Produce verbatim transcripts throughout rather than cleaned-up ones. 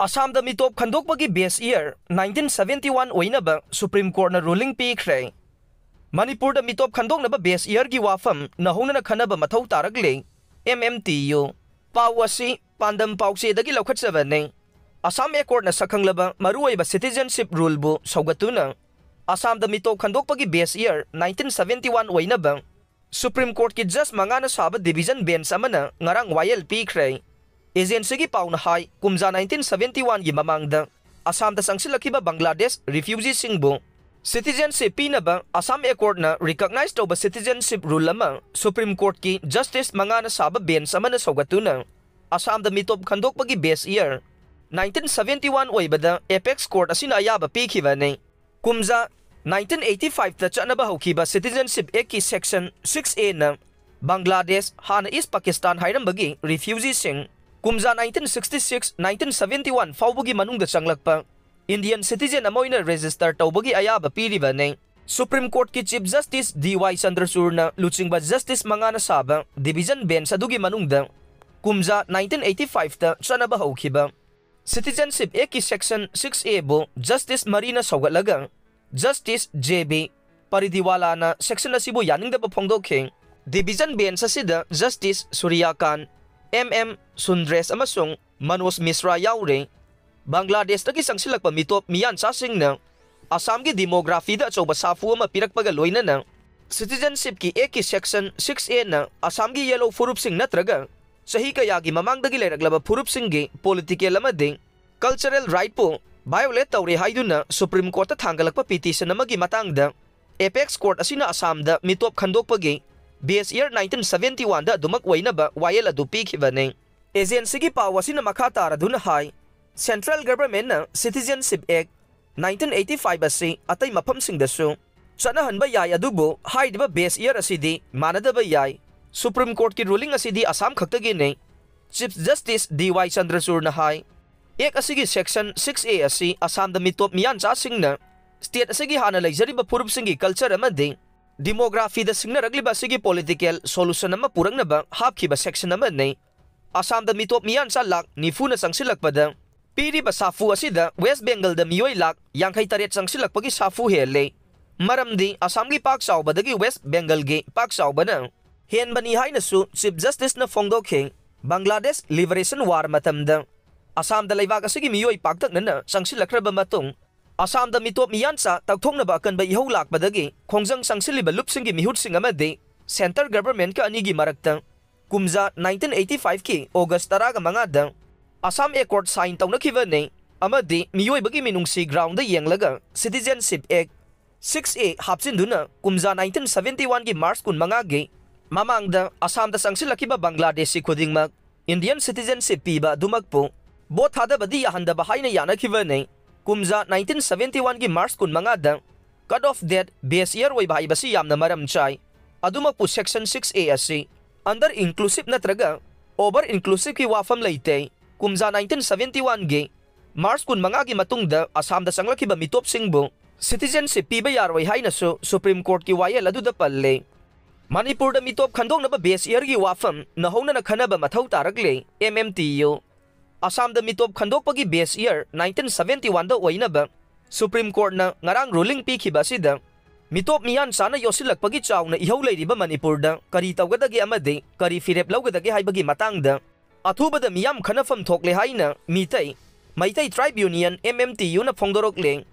ꯑꯁꯥꯝꯗ ꯃꯤꯇꯣꯞ ꯈꯟꯗꯣꯛꯄꯒꯤ base year nineteen seventy one ꯑꯣꯏꯅꯕ Supreme Courtꯅ ruling ꯄꯤꯈ꯭ꯔꯦ꯫ ꯃꯅꯤꯄꯨꯔꯗ ꯃꯤꯇꯣꯞ ꯈꯟꯗꯣꯛꯅꯕ base yearꯒꯤ ꯋꯥꯐꯝ ꯅꯧꯍꯧꯅꯅ ꯈꯟꯅꯕ ꯃꯊꯧ ꯇꯥꯔꯛꯂꯦ, M M T U꯫ ꯄꯥꯎ ꯑꯁꯤ ꯄꯥꯟꯗꯝ ꯄꯥꯎꯆꯦꯗꯒꯤ ꯂꯧꯈꯠꯆꯕꯅꯤ꯫ ꯑꯁꯥꯝ Accordꯅ ꯁꯛꯈꯪꯂꯕ ꯃꯔꯨꯑꯣꯏꯕ citizenship ruleꯕꯨ ꯁꯧꯒꯠꯇꯨꯅ ꯑꯁꯥꯝꯗ ꯃꯤꯇꯣꯞ ꯈꯟꯗꯣꯛꯄꯒꯤ base year nineteen seventy one ꯑꯣꯏꯅꯕ Supreme Courtꯀꯤ judge ꯃꯉꯥꯅ ꯁꯥꯕ division bench ꯑꯃꯅ ꯉꯔꯥꯡ ꯋꯥꯌꯦꯜ ꯄꯤꯈ꯭ꯔꯦ꯫ Agencyꯒꯤ ꯄꯥꯎꯅ ꯍꯥꯏ, ꯀꯨꯝꯖꯥ nineteen seventy oneꯒꯤ ꯃꯃꯥꯡꯗ ꯑꯁꯥꯝꯗ ꯆꯪꯁꯤꯜꯂꯛꯈꯤꯕ ꯕꯪꯒ꯭ꯂꯥꯗꯦꯁ refugeeꯁꯤꯡꯕꯨ citizenship ꯄꯤꯅꯕ ꯑꯁꯥꯝ Accordꯅ recognize ꯇꯧꯕ citizenship rule ꯑꯃ Supreme Courtꯀꯤ justice ꯃꯉꯥꯅ ꯁꯥꯕ bench ꯑꯃꯅ ꯁꯧꯒꯠꯇꯨꯅ ꯑꯁꯥꯝꯗ ꯃꯤꯇꯣꯞ ꯈꯟꯗꯣꯛꯄꯒꯤ base year nineteen seventy one ꯑꯣꯏꯕꯗ apex court ꯑꯁꯤꯅ ꯑꯌꯥꯕ ꯄꯤꯈꯤꯕꯅꯤ꯫ ꯀꯨꯝꯖꯥ nineteen eighty fiveꯇ ꯆꯠꯅꯕ ꯍꯧꯈꯤꯕ Citizenship Actꯀꯤ Section six Aꯅ ꯕꯪꯒ꯭ꯂꯥꯗꯦꯁ, ꯍꯥꯟꯅ East Pakistan ꯍꯥꯏꯔꯝꯕꯒꯤ refugeeꯁꯤꯡ, ꯀꯨꯝꯖꯥ nineteen sixty six, nineteen seventy one ꯐꯥꯎꯕꯒꯤ ꯃꯅꯨꯡꯗ ꯆꯪꯂꯛꯄ Indian citizen ꯑꯃ ꯑꯣꯏꯅ register ꯇꯧꯕꯒꯤ ꯑꯌꯥꯕ ꯄꯤꯔꯤꯕꯅꯤ꯫ Supreme Courtꯀꯤ Chief Justice D Y ꯆꯟꯗ꯭ꯔꯆꯨꯔꯅ ꯂꯨꯆꯤꯡꯕ justice ꯃꯉꯥꯅ ꯁꯥꯕ division bench ꯑꯗꯨꯒꯤ ꯃꯅꯨꯡꯗ ꯀꯨꯝꯖꯥ nineteen eighty fiveꯇ ꯆꯠꯅꯕ ꯍꯧꯈꯤꯕ Citizenship Actꯀꯤ Section six Aꯕꯨ justice ꯃꯔꯤꯅ ꯁꯧꯒꯠꯂꯒ Justice J B ꯄꯔꯤꯗꯤꯋꯥꯂꯥꯅ section ꯑꯁꯤꯕꯨ ꯌꯥꯅꯤꯡꯗꯕ ꯐꯣꯡꯗꯣꯛꯈꯤ꯫ Division bench ꯑꯁꯤꯗ Justice ꯁꯨꯔꯤꯌꯥꯀꯥꯟ, M M ꯁꯨꯟꯗ꯭ꯔꯦꯁ ꯑꯃꯁꯨꯡ ꯃꯅꯣꯖ ꯃꯤꯁ꯭ꯔꯥ ꯌꯥꯎꯔꯤ꯫ ꯕꯪꯒ꯭ꯂꯥꯗꯦꯁꯇꯒꯤ ꯆꯪꯁꯤꯜꯂꯛꯄ ꯃꯤꯇꯣꯞ ꯃꯤꯌꯥꯟꯆꯥꯁꯤꯡꯅ ꯑꯁꯥꯝꯒꯤ demographyꯗ ꯑꯆꯧꯕ ꯁꯥꯐꯨ ꯑꯃ ꯄꯤꯔꯛꯄꯒ ꯂꯣꯏꯅꯅ Citizenshipꯀꯤ Actꯀꯤ Section six Aꯅ ꯑꯁꯥꯝꯒꯤ yellow ꯐꯨꯔꯨꯞꯁꯤꯡ ꯅꯠꯇ꯭ꯔꯒ ꯆꯍꯤ ꯀꯌꯥꯒꯤ ꯃꯃꯥꯡꯗꯒꯤ ꯂꯩꯔꯛꯂꯕ ꯐꯨꯔꯨꯞꯁꯤꯡꯒꯤ political ꯑꯃꯗꯤ cultural rightꯄꯨ violate ꯇꯧꯔꯦ ꯍꯥꯏꯗꯨꯅ Supreme Courtꯇ ꯊꯥꯡꯒꯠꯂꯛꯄ petition ꯑꯃꯒꯤ ꯃꯇꯥꯡꯗ apex court ꯑꯁꯤꯅ ꯑꯁꯥꯝꯗ ꯃꯤꯇꯣꯞ ꯈꯟꯗꯣꯛꯄꯒꯤ base year nineteen seventy oneꯗ ꯑꯗꯨꯃꯛ ꯑꯣꯏꯅꯕ ꯋꯥꯌꯦꯜ ꯑꯗꯨ ꯄꯤꯈꯤꯕꯅꯤ꯫ Agencyꯒꯤ ꯄꯥꯎ ꯑꯁꯤꯅ ꯃꯈꯥ ꯇꯥꯔꯗꯨꯅ ꯍꯥꯏ, Central Governmentꯅ Citizenship Act nineteen eighty five ꯑꯁꯤ ꯑꯇꯩ ꯃꯐꯝꯁꯤꯡꯗꯁꯨ ꯆꯠꯅꯍꯟꯕ ꯌꯥꯏ, ꯑꯗꯨꯕꯨ ꯍꯥꯏꯔꯤꯕ base year ꯑꯁꯤꯗꯤ ꯃꯥꯟꯅꯗꯕ ꯌꯥꯏ꯫ Supreme Courtꯀꯤ ruling ꯑꯁꯤꯗꯤ Assam ꯈꯛꯇꯒꯤꯅꯤ꯫ Chief Justice D Y ꯆꯟꯗ꯭ꯔꯆꯨꯔꯅ ꯍꯥꯏ, Act ꯑꯁꯤꯒꯤ Section six A ꯑꯁꯤ ꯑꯁꯥꯝꯗ ꯃꯤꯇꯣꯞ ꯃꯤꯌꯥꯟꯆꯥꯁꯤꯡꯅ state ꯑꯁꯤꯒꯤ ꯍꯥꯟꯅ ꯂꯩꯖꯔꯤꯕ ꯐꯨꯔꯨꯞꯁꯤꯡꯒꯤ culture ꯑꯃꯗꯤ demographyꯗ ꯁꯤꯡꯅꯔꯛꯂꯤꯕ ꯑꯁꯤꯒꯤ political solution ꯑꯃ ꯄꯨꯔꯛꯅꯕ ꯍꯥꯞꯈꯤꯕ section ꯑꯃꯅꯤ꯫ ꯑꯁꯥꯝꯗ ꯃꯤꯇꯣꯞ ꯃꯤꯌꯥꯟꯆꯥ ꯂꯥꯈ ꯅꯤꯐꯨꯅ ꯆꯪꯁꯤꯜꯂꯛꯄꯗ ꯄꯤꯔꯤꯕ ꯁꯥꯐꯨ ꯑꯁꯤꯗ ꯋꯦꯁ ꯕꯦꯡꯒꯜꯗ ꯃꯤꯑꯣꯏ ꯂꯥꯈ ꯌꯥꯡꯈꯩ ꯇꯔꯦꯠ ꯆꯪꯁꯤꯜꯂꯛꯄꯒꯤ ꯁꯥꯐꯨ ꯍꯦꯜꯂꯦ꯫ ꯃꯔꯝꯗꯤ ꯑꯁꯥꯝꯒꯤ ꯄꯥꯛ ꯆꯥꯎꯕꯗꯒꯤ ꯋꯦꯁ ꯕꯦꯡꯒꯜꯒꯤ ꯄꯥꯛ ꯆꯥꯎꯕꯅ ꯍꯦꯟꯕꯅꯤ ꯍꯥꯏꯅꯁꯨ ꯆꯤꯐ ꯖꯁꯇꯤꯁꯅ ꯐꯣꯡꯗꯣꯛꯈꯤ꯫ ꯕꯪꯒ꯭ꯂꯥꯗꯦꯁ ꯂꯤꯕꯔꯦꯁꯟ ꯋꯥꯔ ꯃꯇꯝꯗ ꯑꯁꯥꯝꯗ ꯂꯩꯕꯥꯛ ꯑꯁꯤꯒꯤ ꯃꯤꯑꯣꯏ ꯄꯥꯛꯇꯛꯅꯅ ꯆꯪꯁꯤꯜꯂꯛꯈ꯭ꯔꯕ ꯃꯇꯨꯡ, ꯑꯁꯥꯝꯗ ꯃꯤꯇꯣꯞ ꯃꯤꯌꯥꯟꯆꯥ ꯇꯧꯊꯣꯛꯅꯕ ꯑꯀꯟꯕ ꯏꯍꯧ ꯂꯥꯛꯄꯗꯒꯤ ꯈꯣꯡꯖꯪ ꯆꯪꯁꯤꯜꯂꯤꯕ ꯂꯨꯞꯁꯤꯡꯒꯤ ꯃꯤꯍꯨꯠꯁꯤꯡ ꯑꯃꯗꯤ ꯁꯦꯟꯇꯔ ꯒꯚꯔꯟꯃꯦꯟꯠꯀ ꯑꯅꯤꯒꯤ ꯃꯔꯛꯇ ꯀꯨꯝꯖꯥ ꯅꯥꯏꯟꯇꯤꯟ ꯑꯩꯠꯇꯤ ꯐꯥꯏꯚꯀꯤ ꯑꯣꯒꯁ ꯇꯔꯥꯒ ꯃꯉꯥꯗ ꯑꯁꯥꯝ ꯑꯦꯀꯣꯔꯗ ꯁꯥꯏꯟ ꯇꯧꯅꯈꯤꯕꯅꯤ꯫ ꯑꯃꯗꯤ ꯃꯤꯑꯣꯏꯕꯒꯤ ꯃꯤꯅꯨꯡꯁꯤ ꯒ꯭ꯔꯥꯎꯟꯗ ꯌꯦꯡꯂꯒ ꯁꯤꯇꯤꯖꯦꯟꯁꯤꯞ ꯑꯦꯛ ꯁꯤꯛꯁ ꯑꯦ ꯍꯥꯞꯆꯤꯟꯗꯨꯅ ꯀꯨꯝꯖꯥ ꯅꯥꯏꯟꯇꯤꯟ ꯁꯚꯦꯟꯇꯤ ꯋꯥꯟꯒꯤ ꯃꯥꯔꯆ ꯀꯨꯟꯃꯉꯥꯒꯤ ꯃꯃꯥꯡꯗ ꯑꯁꯥꯝꯗ ꯆꯪꯁꯤꯜꯂꯛꯈꯤꯕ ꯕꯪꯒ꯭ꯂꯥꯗꯦꯁꯤ ꯈꯨꯗꯤꯡꯃꯛ ꯏꯟꯗꯤꯌꯟ ꯁꯤꯇꯤꯖꯦꯟꯁꯤꯞ ꯄꯤꯕ ꯑꯗꯨꯃꯛꯄꯨ ꯚꯣꯠ ꯊꯥꯗꯕꯗꯤ ꯌꯥꯍꯟꯗꯕ ꯍꯥꯏꯅ ꯌꯥꯅꯈꯤꯕꯅꯤ꯫ ꯀꯨꯝꯖꯥ ꯅꯥꯏꯟꯇꯤꯟ ꯁꯚꯦꯟꯇꯤ ꯋꯥꯟꯒꯤ ꯃꯥꯔꯆ ꯀꯨꯟꯃꯉꯥꯗ cut off date base year ꯑꯣꯏꯕ ꯍꯥꯏꯕꯁꯤ ꯌꯥꯝꯅ ꯃꯔꯝ ꯆꯥꯏ꯫ ꯑꯗꯨꯃꯛꯄꯨ ꯁꯦꯛꯁꯟ ꯁꯤꯛꯁ ꯑꯦ ꯑꯁꯤ ꯑꯟꯗꯔ ꯏꯟꯀ꯭ꯂꯨꯁꯤꯞ ꯅꯠꯇ꯭ꯔꯒ ꯑꯣꯚꯔ ꯏꯟꯀ꯭ꯂꯨꯁꯤꯞꯀꯤ ꯋꯥꯐꯝ ꯂꯩꯇꯦ꯫ ꯀꯨꯝꯖꯥ ꯅꯥꯏꯟꯇꯤꯟ ꯁꯚꯦꯟꯇꯤ ꯋꯥꯟꯒꯤ ꯃꯥꯔꯆ ꯀꯨꯟꯃꯉꯥꯒꯤ ꯃꯇꯨꯡꯗ ꯑꯁꯥꯝꯗ ꯆꯪꯂꯛꯈꯤꯕ ꯃꯤꯇꯣꯞꯁꯤꯡꯕꯨ ꯁꯤꯇꯤꯖꯦꯟꯁꯤꯞ ꯄꯤꯕ ꯌꯥꯔꯣꯏ ꯍꯥꯏꯅꯁꯨ ꯁꯨꯄ꯭ꯔꯤꯝ ꯀꯣꯔꯠꯀꯤ ꯋꯥꯌꯦꯜ ꯑꯗꯨꯗ ꯄꯜꯂꯦ꯫ ꯃꯅꯤꯄꯨꯔꯗ ꯃꯤꯇꯣꯞ ꯈꯟꯗꯣꯛꯅꯕ ꯕꯦꯁ ꯏꯌꯔꯒꯤ ꯋꯥꯐꯝ ꯅꯧꯍꯧꯅꯅ ꯈꯟꯅꯕ ꯃꯊꯧ ꯇꯥꯔꯛꯂꯦ, ꯑꯦꯝ ꯑꯦꯝ ꯇꯤ ꯌꯨ꯫ ꯑꯁꯥꯝꯗ ꯃꯤꯇꯣꯞ ꯈꯟꯗꯣꯛꯄꯒꯤ ꯕꯦꯁ ꯏꯌꯔ ꯅꯥꯏꯟꯇꯤꯟ ꯁꯚꯦꯟꯇꯤ ꯋꯥꯟꯗ ꯑꯣꯏꯅꯕ ꯁꯨꯄ꯭ꯔꯤꯝ ꯀꯣꯔꯠꯅ ꯉꯔꯥꯡ ꯔꯨꯂꯤꯡ ꯄꯤꯈꯤꯕ ꯑꯁꯤꯗ ꯃꯤꯇꯣꯞ ꯃꯤꯌꯥꯟ ꯆꯥꯅ ꯌꯣꯠꯁꯤꯜꯂꯛꯄꯒꯤ ꯆꯥꯎꯅ ꯏꯍꯧ ꯂꯩꯔꯤꯕ ꯃꯅꯤꯄꯨꯔꯗ ꯀꯔꯤ ꯇꯧꯒꯗꯒꯦ ꯑꯃꯗꯤ ꯀꯔꯤ ꯐꯤꯔꯦꯞ ꯂꯧꯒꯗꯒꯦ ꯍꯥꯏꯕꯒꯤ ꯃꯇꯥꯡꯗ ꯑꯊꯨꯕꯗ ꯃꯤꯌꯥꯝ ꯈꯟꯅꯐꯝ ꯊꯣꯛꯂꯦ ꯍꯥꯏꯅ ꯃꯤꯇꯩ, ꯃꯩꯇꯩ ꯇ꯭ꯔꯥꯏꯕ ꯌꯨꯅꯤꯌꯟ, ꯑꯦꯝ ꯑꯦꯝ ꯇꯤ ꯌꯨꯅ ꯐꯣꯡꯗꯣꯔꯛꯂꯦ꯫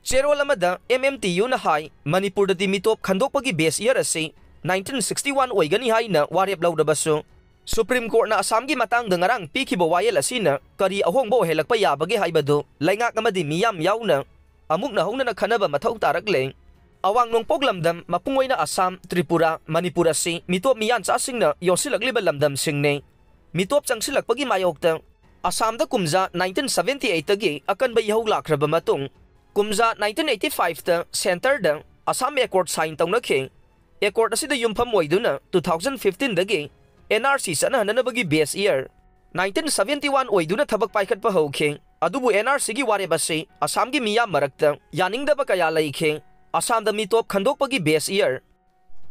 ꯆꯦꯔꯣꯜ ꯑꯃꯗ ꯑꯦꯝ ꯑꯦꯝ ꯇꯤ ꯌꯨꯅ ꯍꯥꯏ, ꯃꯅꯤꯄꯨꯔꯗꯗꯤ ꯃꯤꯇꯣꯞ ꯈꯟꯗꯣꯛꯄꯒꯤ ꯕꯦꯁ ꯏꯌꯔ ꯑꯁꯤ ꯅꯥꯏꯟꯇꯤꯟ ꯁꯤꯛꯁꯇꯤ ꯋꯥꯟ ꯑꯣꯏꯒꯅꯤ ꯍꯥꯏꯅ ꯋꯥꯔꯦꯞ ꯂꯧꯔꯕꯁꯨ, ꯁꯨꯄ꯭ꯔꯤꯝ ꯀꯣꯔꯠꯅ ꯑꯁꯥꯝꯒꯤ ꯃꯇꯥꯡꯗ ꯉꯔꯥꯡ ꯄꯤꯈꯤꯕ ꯋꯥꯌꯦꯜ ꯑꯁꯤꯅ ꯀꯔꯤ ꯑꯍꯣꯡꯕ ꯑꯣꯏꯍꯜꯂꯛꯄ ꯌꯥꯕꯒꯦ ꯍꯥꯏꯕꯗꯨ ꯂꯩꯉꯥꯛ ꯑꯃꯗꯤ ꯃꯤꯌꯥꯝ ꯌꯥꯎꯅ ꯑꯃꯨꯛ ꯅꯧꯍꯧꯅꯅ ꯈꯟꯅꯕ ꯃꯊꯧ ꯇꯥꯔꯛꯂꯦ꯫ ꯑꯋꯥꯡ ꯅꯣꯡꯄꯣꯛ ꯂꯝꯗꯝ, ꯃꯄꯨꯡ ꯑꯣꯏꯅ ꯑꯁꯥꯝ, ꯇ꯭ꯔꯤꯄꯨꯔꯥ, ꯃꯅꯤꯄꯨꯔ ꯑꯁꯤ ꯃꯤꯇꯣꯞ ꯃꯤꯌꯥꯟꯆꯥꯁꯤꯡꯅ ꯌꯣꯠꯁꯤꯜꯂꯛꯂꯤꯕ ꯂꯝꯗꯝꯁꯤꯡꯅꯤ꯫ ꯃꯤꯇꯣꯞ ꯆꯪꯁꯤꯜꯂꯛꯄꯒꯤ ꯃꯥꯌꯣꯛꯇ ꯑꯁꯥꯝꯗ ꯀꯨꯝꯖꯥ ꯅꯥꯏꯟꯇꯤꯟ ꯁꯚꯦꯟꯇꯤ ꯑꯩꯠꯇꯒꯤ ꯑꯀꯟꯕ ꯏꯍꯧ ꯂꯥꯛꯈ꯭ꯔꯕ ꯃꯇꯨꯡ, ꯀꯨꯝꯖꯥ ꯅꯥꯏꯟꯇꯤꯟ ꯑꯩꯠꯇꯤ ꯐꯥꯏꯚꯇ ꯁꯦꯟꯇꯔꯗ ꯑꯁꯥꯝ ꯑꯦꯀꯣꯔꯗ ꯁꯥꯏꯟ ꯇꯧꯅꯈꯤ꯫ ꯑꯦꯀꯣꯔꯗ ꯑꯁꯤꯗ ꯌꯨꯝꯐꯝ ꯑꯣꯏꯗꯨꯅ ꯇꯨ ꯊꯥꯎꯖꯟ ꯐꯤꯐꯇꯤꯟꯗꯒꯤ ꯑꯦꯟ ꯑꯥꯔ ꯁꯤ ꯆꯠꯅꯍꯟꯅꯅꯕꯒꯤ base year nineteen seventy one ꯑꯣꯏꯗꯨꯅ ꯊꯕꯛ ꯄꯥꯏꯈꯠꯄ ꯍꯧꯈꯤ꯫ ꯑꯗꯨꯕꯨ ꯑꯦꯟ ꯑꯥꯔ ꯁꯤꯒꯤ ꯋꯥꯔꯦꯞ ꯑꯁꯤ ꯑꯁꯥꯝꯒꯤ ꯃꯤꯌꯥꯝ ꯃꯔꯛꯇ ꯌꯥꯅꯤꯡꯗꯕ ꯀꯌꯥ ꯂꯩꯈꯤ꯫ ꯑꯁꯥꯝꯗ ꯃꯤꯇꯣꯞ ꯈꯟꯗꯣꯛꯄꯒꯤ ꯕꯦꯁ ꯏꯌꯔ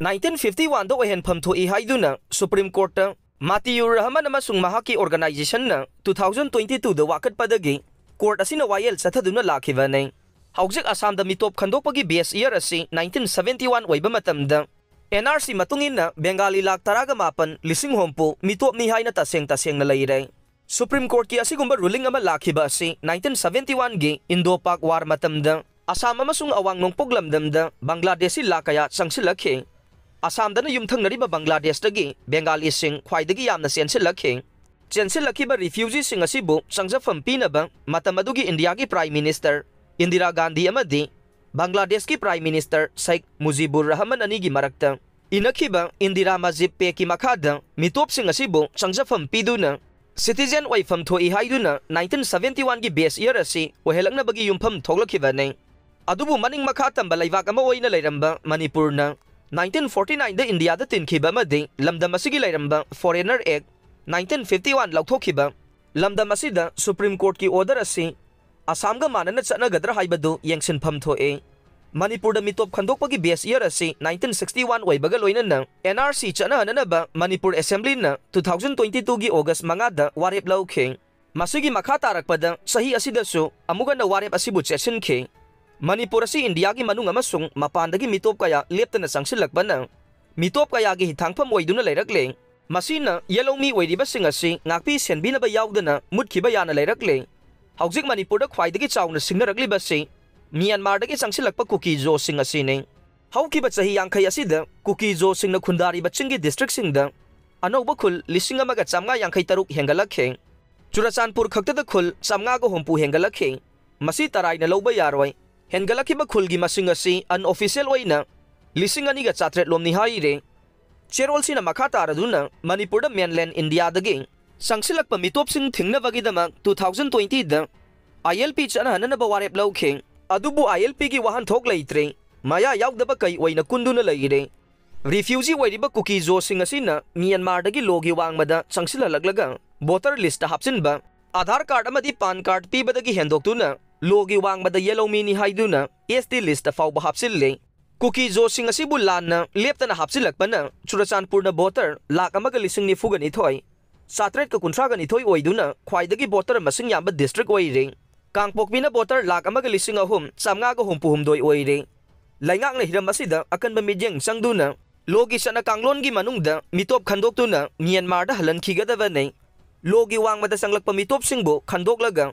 ꯅꯥꯏꯟꯇꯤꯟ ꯐꯤꯐꯇꯤ ꯋꯥꯟꯗ ꯑꯣꯏꯍꯟꯐꯝ ꯊꯣꯛꯏ ꯍꯥꯏꯗꯨꯅ ꯁꯨꯄ꯭ꯔꯤꯝ ꯀꯣꯔꯠꯇ ꯃꯥꯇꯤꯌꯨꯔ ꯔꯍꯃꯟ ꯑꯃꯁꯨꯡ ꯃꯍꯥꯛꯀꯤ organization ꯅ two thousand twenty two ꯗ ꯋꯥꯀꯠꯄꯗꯒꯤ court ꯑꯁꯤꯅ ꯋꯥꯌꯦꯜ ꯆꯠꯊꯗꯨꯅ ꯂꯥꯛꯈꯤꯕꯅꯤ꯫ ꯍꯧꯖꯤꯛ ꯑꯁꯥꯝꯗ ꯃꯤꯇꯣꯞ ꯈꯟꯗꯣꯛꯄꯒꯤ base year ꯑꯁꯤ nineteen seventy one ꯑꯣꯏꯕ ꯃꯇꯝꯗ, N R C ꯃꯇꯨꯡ ꯏꯟꯅ ꯕꯦꯡꯒꯥꯂꯤ ꯂꯥꯈ ꯇꯔꯥꯒ ꯃꯥꯄꯟ ꯂꯤꯁꯤꯡ ꯍꯨꯝꯐꯨ ꯃꯤꯇꯣꯞꯅꯤ ꯍꯥꯏꯅ ꯇꯁꯦꯡ ꯇꯁꯦꯡꯅ ꯂꯩꯔꯦ꯫ Supreme Court ꯀꯤ ꯑꯁꯤꯒꯨꯝꯕ ruling ꯑꯃ ꯂꯥꯛꯈꯤꯕ ꯑꯁꯤ nineteen seventy one ꯒꯤ Indo-Pak war ꯃꯇꯝꯗ ꯑꯁꯥꯝ ꯑꯃꯁꯨꯡ ꯑꯋꯥꯡ ꯅꯣꯡꯄꯣꯛ ꯂꯝꯗꯝꯗ ꯕꯪꯒ꯭ꯂꯥꯗꯦꯁꯤ ꯂꯥꯈ ꯀꯌꯥ ꯆꯪꯁꯤꯜꯂꯛꯈꯤ꯫ ꯑꯁꯥꯝꯗꯅ ꯌꯨꯝꯊꯪꯅꯔꯤꯕ ꯕꯪꯒ꯭ꯂꯥꯗꯦꯁꯇꯒꯤ ꯕꯦꯡꯒꯥꯂꯤꯁꯤꯡ ꯈ꯭ꯋꯥꯏꯗꯒꯤ ꯌꯥꯝꯅ ꯆꯦꯟꯁꯤꯜꯂꯛꯈꯤ꯫ ꯆꯦꯟꯁꯤꯜꯂꯛꯈꯤꯕ refugeeꯁꯤꯡ ꯑꯁꯤꯕꯨ ꯆꯪꯖꯐꯝ ꯄꯤꯅꯕ ꯃꯇꯝ ꯑꯗꯨꯒꯤ ꯏꯟꯗꯤꯌꯥꯒꯤ Prime Minister ꯏꯟꯗꯤꯔꯥ ꯒꯥꯟꯙꯤ ꯑꯃꯗꯤ ꯕꯪꯒ꯭ꯂꯥꯗꯦꯁꯀꯤ Prime Minister ꯁꯩꯈ ꯃꯨꯖꯤꯕꯨꯔ ꯔꯍꯃꯟ ꯑꯅꯤꯒꯤ ꯃꯔꯛꯇ ꯏꯅꯈꯤꯕ ꯏꯟꯗꯤꯔꯥ ꯃꯖꯤꯕ ꯄꯦꯛꯀꯤ ꯃꯈꯥꯗ ꯃꯤꯇꯣꯞꯁꯤꯡ ꯑꯁꯤꯕꯨ ꯆꯪꯖꯐꯝ ꯄꯤꯗꯨꯅ citizen ꯑꯣꯏꯐꯝ ꯊꯣꯛꯏ ꯍꯥꯏꯗꯨꯅ nineteen seventy one ꯒꯤ base year ꯑꯁꯤ ꯑꯣꯏꯍꯜꯂꯛꯅꯕꯒꯤ ꯌꯨꯝꯐꯝ ꯊꯣꯛꯂꯛꯈꯤꯕꯅꯤ꯫ ꯑꯗꯨꯕꯨ ꯃꯅꯤꯡ ꯃꯈꯥ ꯇꯝꯕ ꯂꯩꯕꯥꯛ ꯑꯃ ꯑꯣꯏꯅ ꯂꯩꯔꯝꯕ ꯃꯅꯤꯄꯨꯔꯅ nineteen forty nine ꯗ ꯏꯟꯗꯤꯌꯥꯗ ꯇꯤꯟꯈꯤꯕ ꯑꯃꯗꯤ ꯂꯝꯗꯝ ꯑꯁꯤꯒꯤ ꯂꯩꯔꯝꯕ Foreigner Act nineteen fifty one ꯂꯧꯊꯣꯛꯈꯤꯕ ꯂꯝꯗꯝ ꯑꯁꯤꯗ Supreme Court ꯀꯤ order ꯑꯁꯤ ꯑꯁꯥꯝꯒ ꯃꯥꯟꯅꯅ ꯆꯠꯅꯒꯗ꯭ꯔꯥ ꯍꯥꯏꯕꯗꯨ ꯌꯦꯡꯁꯤꯟꯐꯝ ꯊꯣꯛꯏ꯫ ꯃꯅꯤꯄꯨꯔꯗ ꯃꯤꯇꯣꯞ ꯈꯟꯗꯣꯛꯄꯒꯤ base year ꯑꯁꯤ nineteen sixty one ꯑꯣꯏꯕꯒ ꯂꯣꯏꯅꯅ N R C ꯆꯠꯅꯍꯟꯅꯅꯕ Manipur Assembly ꯅ two thousand twenty two ꯒꯤ August ꯃꯉꯥꯗ ꯋꯥꯔꯦꯞ ꯂꯧꯈꯤ꯫ ꯃꯁꯤꯒꯤ ꯃꯈꯥ ꯇꯥꯔꯛꯄꯗ ꯆꯍꯤ ꯑꯁꯤꯗꯁꯨ ꯑꯃꯨꯛ ꯍꯟꯅ ꯋꯥꯔꯦꯞ ꯑꯁꯤꯕꯨ ꯆꯦꯠꯁꯤꯟꯈꯤ꯫ ꯃꯅꯤꯄꯨꯔ ꯑꯁꯤ ꯏꯟꯗꯤꯌꯥꯒꯤ ꯃꯅꯨꯡ ꯑꯃꯁꯨꯡ ꯃꯄꯥꯟꯗꯒꯤ ꯃꯤꯇꯣꯞ ꯀꯌꯥ ꯂꯦꯞꯇꯅ ꯆꯪꯁꯤꯜꯂꯛꯄꯅ ꯃꯤꯇꯣꯞ ꯀꯌꯥꯒꯤ ꯍꯤꯊꯥꯡꯐꯝ ꯑꯣꯏꯗꯨꯅ ꯂꯩꯔꯛꯂꯦ꯫ ꯃꯁꯤꯅ ꯌꯦꯜꯍꯧꯃꯤ ꯑꯣꯏꯔꯤꯕꯁꯤꯡ ꯑꯁꯤ ꯉꯥꯛꯄꯤ ꯁꯦꯟꯕꯤꯅꯕ ꯌꯥꯎꯗꯅ ꯃꯨꯠꯈꯤꯕ ꯌꯥꯅ ꯂꯩꯔꯛꯂꯦ꯫ ꯍꯧꯖꯤꯛ ꯃꯅꯤꯄꯨꯔꯗ ꯈ꯭ꯋꯥꯏꯗꯒꯤ ꯆꯥꯎꯅ ꯁꯤꯡꯅꯔꯛꯂꯤꯕꯁꯤ ꯃ꯭ꯌꯥꯟꯃꯥꯔꯗꯒꯤ ꯆꯪꯁꯤꯜꯂꯛꯄ ꯀꯨꯀꯤ ꯖꯣꯁꯤꯡ ꯑꯁꯤꯅꯤ꯫ ꯍꯧꯈꯤꯕ ꯆꯍꯤ ꯌꯥꯡꯈꯩ ꯑꯁꯤꯗ ꯀꯨꯀꯤ ꯖꯣꯁꯤꯡꯅ ꯈꯨꯟꯗꯥꯔꯤꯕ ꯆꯤꯡꯒꯤ districtꯁꯤꯡꯗ ꯑꯅꯧꯕ ꯈꯨꯜ ꯂꯤꯁꯤꯡ ꯑꯃꯒ ꯆꯥꯝꯃꯉꯥ ꯌꯥꯡꯈꯩ ꯇꯔꯨꯛ ꯍꯦꯟꯒꯠꯂꯛꯈꯤ꯫ ꯆꯨꯔꯆꯥꯟꯄꯨꯔ ꯈꯛꯇꯗ ꯈꯨꯜ ꯆꯥꯝꯃꯉꯥꯒ ꯍꯨꯝꯐꯨ ꯍꯦꯟꯒꯠꯂꯛꯈꯤ꯫ ꯃꯁꯤ ꯇꯔꯥꯏꯅ ꯂꯧꯕ ꯌꯥꯔꯣꯏ꯫ ꯍꯦꯟꯒꯠꯂꯛꯈꯤꯕ ꯈꯨꯜꯒꯤ ꯃꯁꯤꯡ ꯑꯁꯤ unofficial ꯑꯣꯏꯅ ꯂꯤꯁꯤꯡ ꯑꯅꯤꯒ ꯆꯥꯇ꯭ꯔꯦꯠ ꯂꯣꯝꯅꯤ ꯍꯥꯏꯔꯦ꯫ ꯆꯦꯔꯣꯜꯁꯤꯅ ꯃꯈꯥ ꯇꯥꯔꯗꯨꯅ ꯃꯅꯤꯄꯨꯔꯗ mainland ꯏꯟꯗꯤꯌꯥꯗꯒꯤ ꯆꯪꯁꯤꯜꯂꯛꯄ ꯃꯤꯇꯣꯞꯁꯤꯡ ꯊꯤꯡꯅꯕꯒꯤꯗꯃꯛ two thousand twenty the I L P ꯆꯠꯅꯍꯟꯅꯅꯕ ꯋꯥꯔꯦꯞ ꯂꯧꯈꯤ꯫ ꯑꯗꯨꯕꯨ I L P ꯒꯤ ꯋꯥꯍꯟꯊꯣꯛ ꯂꯩꯇ꯭ꯔꯦ꯫ ꯃꯌꯥ ꯌꯥꯎꯗꯕ ꯀꯩ ꯑꯣꯏꯅ ꯀꯨꯟꯗꯨꯅ ꯂꯩꯔꯦ꯫ Refugee ꯑꯣꯏꯔꯤꯕ ꯀꯨꯀꯤ ꯖꯣꯁꯤꯡ ꯑꯁꯤꯅ ꯃ꯭ꯌꯥꯟꯃꯥꯔꯗꯒꯤ ꯂꯣꯒꯤ ꯋꯥꯡꯃꯗ ꯆꯪꯁꯤꯜꯍꯜꯂꯛꯂꯒ voter listꯇ ꯍꯥꯞꯆꯤꯟꯕ, ꯑꯥꯙꯥꯔ ꯀꯥꯔꯗ ꯑꯃꯗꯤ ꯄꯥꯟ ꯀꯥꯔꯗ ꯄꯤꯕꯗꯒꯤ ꯍꯦꯟꯗꯣꯛꯇꯨꯅ ꯂꯣꯒꯤ ꯋꯥꯡꯃꯗ ꯌꯦꯜꯍꯧꯃꯤꯅꯤ ꯍꯥꯏꯗꯨꯅ S T listꯇ ꯐꯥꯎꯕ ꯍꯥꯞꯆꯤꯜꯂꯦ꯫ ꯀꯨꯀꯤ ꯖꯣꯁꯤꯡ ꯑꯁꯤꯕꯨ ꯂꯥꯟꯅ ꯂꯦꯞꯇꯅ ꯍꯥꯞꯆꯤꯜꯂꯛꯄꯅ ꯆꯨꯔꯆꯥꯟꯄꯨꯔꯅ ꯚꯣꯇꯔ ꯂꯥꯈ ꯑꯃꯒ ꯂꯤꯁꯤꯡ ꯅꯤꯐꯨꯒ ꯅꯤꯊꯣꯏ, ꯆꯥꯇ꯭ꯔꯦꯠꯀ ꯀꯨꯟꯊ꯭ꯔꯥꯒ ꯅꯤꯊꯣꯏ ꯑꯣꯏꯗꯨꯅ ꯈ꯭ꯋꯥꯏꯗꯒꯤ ꯚꯣꯇꯔ ꯃꯁꯤꯡ ꯌꯥꯝꯕ ꯗꯤꯁꯇ꯭ꯔꯤꯛ ꯑꯣꯏꯔꯤ꯫ ꯀꯥꯡꯄꯣꯛꯄꯤꯅ ꯚꯣꯇꯔ ꯂꯥꯈ ꯑꯃꯒ ꯂꯤꯁꯤꯡ ꯑꯍꯨꯝ ꯆꯥꯝꯃꯉꯥꯒ ꯍꯨꯝꯐꯨ ꯍꯨꯝꯗꯣꯏ ꯑꯣꯏꯔꯤ꯫ ꯂꯩꯉꯥꯛꯅ ꯍꯤꯔꯝ ꯑꯁꯤꯗ ꯑꯀꯟꯕ ꯃꯤꯠꯌꯦꯡ ꯆꯪꯗꯨꯅ ꯂꯣꯒꯤ ꯆꯠꯅ ꯀꯥꯡꯂꯣꯟꯒꯤ ꯃꯅꯨꯡꯗ ꯃꯤꯇꯣꯞ ꯈꯟꯗꯣꯛꯇꯨꯅ ꯃ꯭ꯌꯥꯟꯃꯥꯔꯗ ꯍꯜꯍꯟꯈꯤꯒꯗꯕꯅꯤ꯫ ꯂꯣꯒꯤ ꯋꯥꯡꯃꯗ ꯆꯪꯂꯛꯄ ꯃꯤꯇꯣꯞꯁꯤꯡꯕꯨ ꯈꯟꯗꯣꯛꯂꯒ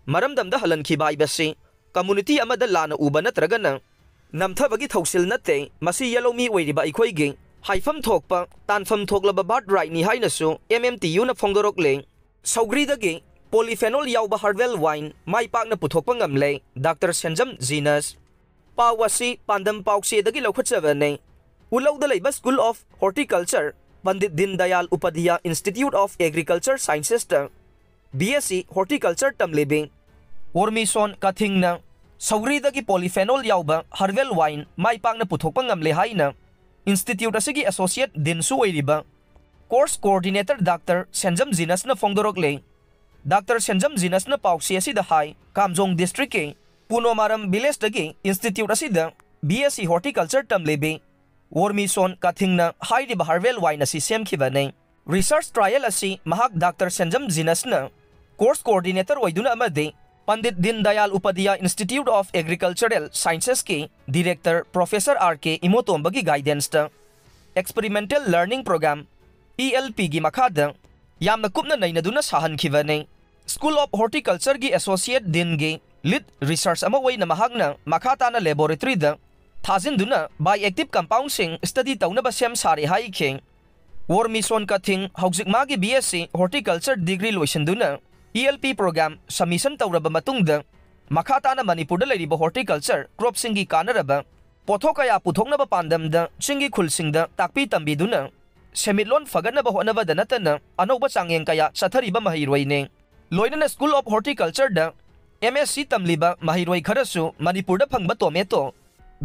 ꯃꯔꯝꯗꯝꯗ ꯍꯜꯍꯟꯈꯤꯕ ꯍꯥꯏꯕꯁꯤ ꯀꯝꯃꯨꯅꯤꯇꯤ ꯑꯃꯗ ꯂꯥꯟꯅ ꯎꯕ ꯅꯠꯇ꯭ꯔꯒꯅ ꯅꯝꯊꯕꯒꯤ ꯊꯧꯁꯤꯜ ꯅꯠꯇꯦ꯫ ꯃꯁꯤ ꯌꯦꯜꯍꯧꯃꯤ ꯑꯣꯏꯔꯤꯕ ꯑꯩꯈꯣꯏꯒꯤ ꯍꯥꯏꯐꯝ ꯊꯣꯛꯄ, ꯇꯥꯟꯐꯝ ꯊꯣꯛꯂꯕ ꯕꯥꯔꯠ ꯔꯥꯏꯠꯅꯤ ꯍꯥꯏꯅꯁꯨ ꯑꯦꯝ ꯑꯦꯝ ꯇꯤ ꯌꯨꯅ ꯐꯣꯡꯗꯣꯔꯛꯂꯦ꯫ ꯁꯧꯒ꯭ꯔꯤꯗꯒꯤ ꯄꯣꯂꯤꯐꯦꯅꯣꯜ ꯌꯥꯎꯕ ꯍꯔꯕꯦꯜ ꯋꯥꯏꯟ ꯃꯥꯏ ꯄꯥꯛꯅ ꯄꯨꯊꯣꯛꯄ ꯉꯝꯂꯦ, ꯗꯥꯛꯇꯔ ꯁꯦꯟꯖꯝ ꯖꯤꯅꯁ꯫ ꯄꯥꯎ ꯑꯁꯤ ꯄꯥꯟꯗꯝ ꯄꯥꯎꯆꯦꯗꯒꯤ ꯂꯧꯈꯠꯆꯕꯅꯤ꯫ ꯎꯂꯧꯗ ꯂꯩꯕ school of horticulture, Pandit Deen Dayal Upadhyaya institute of agriculture ꯁꯥꯏꯟꯁꯦꯁꯇ ꯕꯤ ꯑꯦꯁ ꯁꯤ ꯍꯣꯔꯇꯤꯀꯜꯆꯔ ꯇꯝꯂꯤꯕꯤ ꯎꯔꯃꯤꯁꯣꯟ ꯀꯊꯤꯡꯅ ꯁꯧꯒ꯭ꯔꯤꯗꯒꯤ ꯄꯣꯂꯤꯐꯦꯅꯣꯜ ꯌꯥꯎꯕ ꯍꯔꯕꯦꯜ ꯋꯥꯏꯟ ꯃꯥꯏ ꯄꯥꯛꯅ ꯄꯨꯊꯣꯛꯄ ꯉꯝꯂꯦ ꯍꯥꯏꯅ ꯏꯟꯁꯇꯤꯇ꯭ꯌꯨꯠ ꯑꯁꯤꯒꯤ ꯑꯦꯁꯣꯁꯤꯌꯦꯠ ꯗꯤꯟꯁꯨ ꯑꯣꯏꯔꯤꯕ course coordinator doctor Senjam ꯖꯤꯅꯁꯅ ꯐꯣꯡꯗꯣꯔꯛꯂꯦ꯫ Doctor Senjam ꯖꯤꯅꯁꯅ ꯄꯥꯎꯆꯦ ꯑꯁꯤꯗ ꯍꯥꯏ, ꯀꯥꯝꯖꯣꯡ ꯗꯤꯁꯇ꯭ꯔꯤꯛꯀꯤ ꯄꯨꯅꯣꯃꯥꯔꯝ ꯚꯤꯂꯦꯖꯇꯒꯤ ꯏꯟꯁꯇꯤꯇ꯭ꯌꯨꯠ ꯑꯁꯤꯗ ꯕꯤ ꯑꯦꯁ ꯁꯤ ꯍꯣꯔꯇꯤꯀꯜꯆꯔ ꯇꯝꯂꯤꯕꯤ ꯋꯣꯔꯃꯤꯁꯣꯟ ꯀꯊꯤꯡꯅ ꯍꯥꯏꯔꯤꯕ ꯍꯔꯕꯦꯜ ꯋꯥꯏꯟ ꯑꯁꯤ ꯁꯦꯝꯈꯤꯕꯅꯤ꯫ ꯔꯤꯁꯔꯆ ꯇ꯭ꯔꯥꯏꯌꯦꯜ ꯑꯁꯤ ꯃꯍꯥꯛ ꯗꯥꯛꯇꯔ ꯁꯦꯟꯖꯝ ꯖꯤꯅꯁꯅ ꯀꯣꯔꯁ ꯀꯣꯑꯣꯔꯗꯤꯅꯦꯇꯔ ꯑꯣꯏꯗꯨꯅ ꯑꯃꯗꯤ Pandit Deen Dayal Upadhyaya institute of agricultural ꯁꯥꯏꯟꯁꯦꯁꯀꯤ ꯗꯤꯔꯦꯛꯇꯔ ꯄ꯭ꯔꯣꯐꯦꯁꯔ ꯑꯥꯔ ꯀꯦ ꯏꯃꯣꯇꯣꯝꯕꯒꯤ ꯒꯥꯏꯗꯦꯟꯁꯇ experimental learning programme, E L ꯄꯤꯒꯤ ꯃꯈꯥꯗ ꯌꯥꯝꯅ ꯀꯨꯞꯅ ꯅꯩꯅꯗꯨꯅ ꯁꯥꯍꯟꯈꯤꯕꯅꯤ꯫ ꯁ꯭ꯀꯨꯜ ꯑꯣꯐ ꯍꯣꯔꯇꯤꯀꯜꯆꯔꯒꯤ ꯑꯦꯁꯣꯁꯤꯌꯦꯠ ꯗꯤꯟꯒꯤ ꯂꯤꯗ ꯔꯤꯁꯔꯆ ꯑꯃ ꯑꯣꯏꯅ ꯃꯍꯥꯛꯅ ꯃꯈꯥ ꯇꯥꯅ ꯂꯦꯕꯣꯔꯦꯇꯔꯤꯗ ꯊꯥꯖꯤꯟꯗꯨꯅ ꯕꯥꯏꯑꯦꯛꯇꯤꯚ ꯀꯝꯄꯥꯎꯟꯁꯤꯡ ꯁ꯭ꯇꯗꯤ ꯇꯧꯅꯕ ꯁꯦꯝ ꯁꯥꯔꯦ ꯍꯥꯏꯈꯤ꯫ ꯋꯣꯔꯃꯤꯁꯣꯟ ꯀꯊꯤꯡ ꯍꯧꯖꯤꯛ ꯃꯥꯒꯤ B S C horticulture degree ꯂꯣꯏꯁꯤꯟꯗꯨꯅ E L P programme submission ꯇꯧꯔꯕ ꯃꯇꯨꯡꯗ ꯃꯈꯥ ꯇꯥꯅ ꯃꯅꯤꯄꯨꯔꯗ ꯂꯩꯔꯤꯕ ꯍꯣꯔꯇꯤꯀꯜꯆꯔ ꯀ꯭ꯔꯣꯞꯁꯤꯡꯒꯤ ꯀꯥꯟꯅꯔꯕ ꯄꯣꯠꯊꯣꯛ ꯀꯌꯥ ꯄꯨꯊꯣꯛꯅꯕ ꯄꯥꯟꯗꯝꯗ ꯆꯤꯡꯒꯤ ꯈꯨꯜꯁꯤꯡꯗ ꯇꯥꯛꯄꯤ ꯇꯝꯕꯤꯗꯨꯅ ꯁꯦꯟꯃꯤꯠꯂꯣꯟ ꯐꯒꯠꯅꯕ ꯍꯣꯠꯅꯕꯗ ꯅꯠꯇꯅ ꯑꯅꯧꯕ ꯆꯥꯡꯌꯦꯡ ꯀꯌꯥ ꯆꯠꯊꯔꯤꯕ ꯃꯍꯩꯔꯣꯏꯅꯤ꯫ ꯂꯣꯏꯅꯅ ꯁ꯭ꯀꯨꯜ ꯑꯣꯐ ꯍꯣꯔꯇꯤꯀꯜꯆꯔꯗ ꯑꯦꯝ ꯑꯦꯁ ꯁꯤ ꯇꯝꯂꯤꯕ ꯃꯍꯩꯔꯣꯏ ꯈꯔꯁꯨ ꯃꯅꯤꯄꯨꯔꯗ ꯐꯪꯕ ꯇꯣꯃꯦꯇꯣ,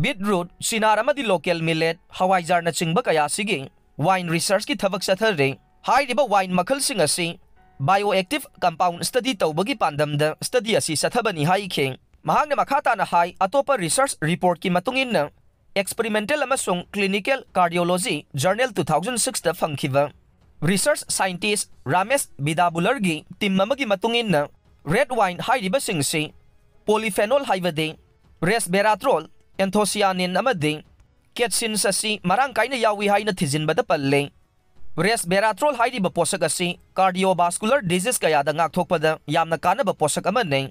ꯕꯤꯠꯔꯨꯠ, ꯆꯤꯅꯥꯔ ꯑꯃꯗꯤ ꯂꯣꯀꯦꯜ ꯃꯤꯂꯦꯠ, ꯍꯋꯥꯏꯖꯥꯔꯅꯆꯤꯡꯕ ꯀꯌꯥ ꯑꯁꯤꯒꯤ ꯋꯥꯏꯟ ꯔꯤꯁꯔꯆꯀꯤ ꯊꯕꯛ ꯆꯠꯊꯔꯤ꯫ ꯍꯥꯏꯔꯤꯕ ꯋꯥꯏꯟ ꯃꯈꯜꯁꯤꯡ ꯑꯁꯤ ꯕꯥꯏꯑꯣꯑꯦꯛꯇꯤꯚ ꯀꯝꯄꯥꯎꯟ ꯁ꯭ꯇꯗꯤ ꯇꯧꯕꯒꯤ ꯄꯥꯟꯗꯝꯗ ꯁ꯭ꯇꯗꯤ ꯑꯁꯤ ꯆꯠꯊꯕꯅꯤ ꯍꯥꯏꯈꯤ꯫ ꯃꯍꯥꯛꯅ ꯃꯈꯥ ꯇꯥꯅ ꯍꯥꯏ, ꯑꯇꯣꯞꯄ ꯔꯤꯁꯔꯆ ꯔꯤꯄꯣꯔꯠꯀꯤ ꯃꯇꯨꯡ ꯏꯟꯅ Experimental ꯑꯃꯁꯨꯡ Clinical Cardiology Journal two thousand six ꯇ ꯐꯪꯈꯤꯕ research scientist ꯔꯥꯃꯦꯁ ꯕꯤꯗꯥꯕꯨꯂꯔꯒꯤ team ꯑꯃꯒꯤ ꯃꯇꯨꯡ ꯏꯟꯅ, red wine ꯍꯥꯏꯔꯤꯕꯁꯤꯡꯁꯤ polyphenol ꯍꯥꯏꯕꯗꯤ resveratrol, anthocyanin ꯑꯃꯗꯤ catechins ꯑꯁꯤ ꯃꯔꯥꯡ ꯀꯥꯏꯅ ꯌꯥꯎꯏ ꯍꯥꯏꯅ ꯊꯤꯖꯤꯟꯕꯗ ꯄꯜꯂꯦ꯫ Resveratrol ꯍꯥꯏꯔꯤꯕ ꯄꯣꯠꯁꯛ ꯑꯁꯤ cardiovascular disease ꯀꯌꯥꯗ ꯉꯥꯛꯊꯣꯛꯄꯗ ꯌꯥꯝꯅ ꯀꯥꯟꯅꯕ ꯄꯣꯠꯁꯛ ꯑꯃꯅꯤ꯫